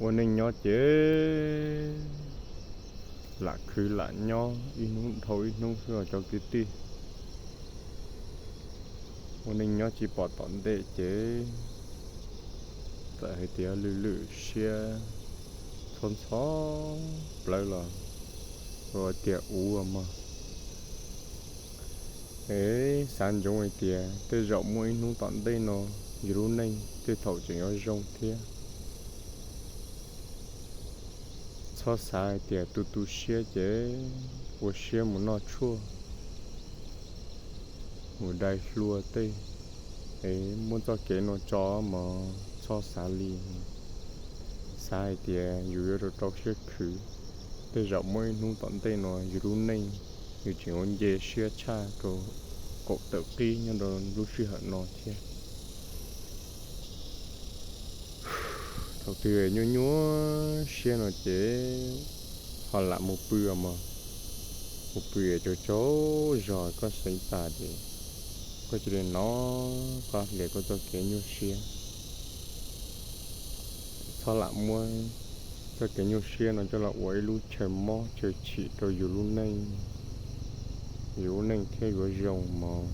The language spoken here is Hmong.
Ua neej nyob ces lam khwv lam nyob ib hnub dhau ib hnub xwb os cov kwv tij. Ua neej nyob tsis pom tom ntej ces txawm hais tias lwj lwj siab txhob ntxhov plawv los ua tiag ua mog. Es xav ntsoov hais tias tej zaum muaj ib hnub tom ntej no yus lub neej tej thaum tseem yuav zoo thiab. Txhob xav hais tias tu tu siab ces ua siab mus noj tshuaj, mus dai hlua tej, es muab txoj kev no tso mog, txhob xav li. Xav hais tias yus yuav rau rau siab khwv, tej zaum muaj ib hnub tom ntej no yus lub neej yus tseem yuav nce siab tshaj rau kaum tawm qib nyob rau lub sij hawm no thiab. Thaum twg nyuaj nyuaj siab no ces ho lam mus pw mog. Mus pw es tsaug tsaug zog koj seev tas ces koj cia li hnov qab hlias koj txoj kev nyuaj siab. Txhob lam muab txoj kev nyuaj siab no coj los ua ib lub chaw mob chaw chim rau yus lub neej, yus lub neej thiaj yuav zoo mog.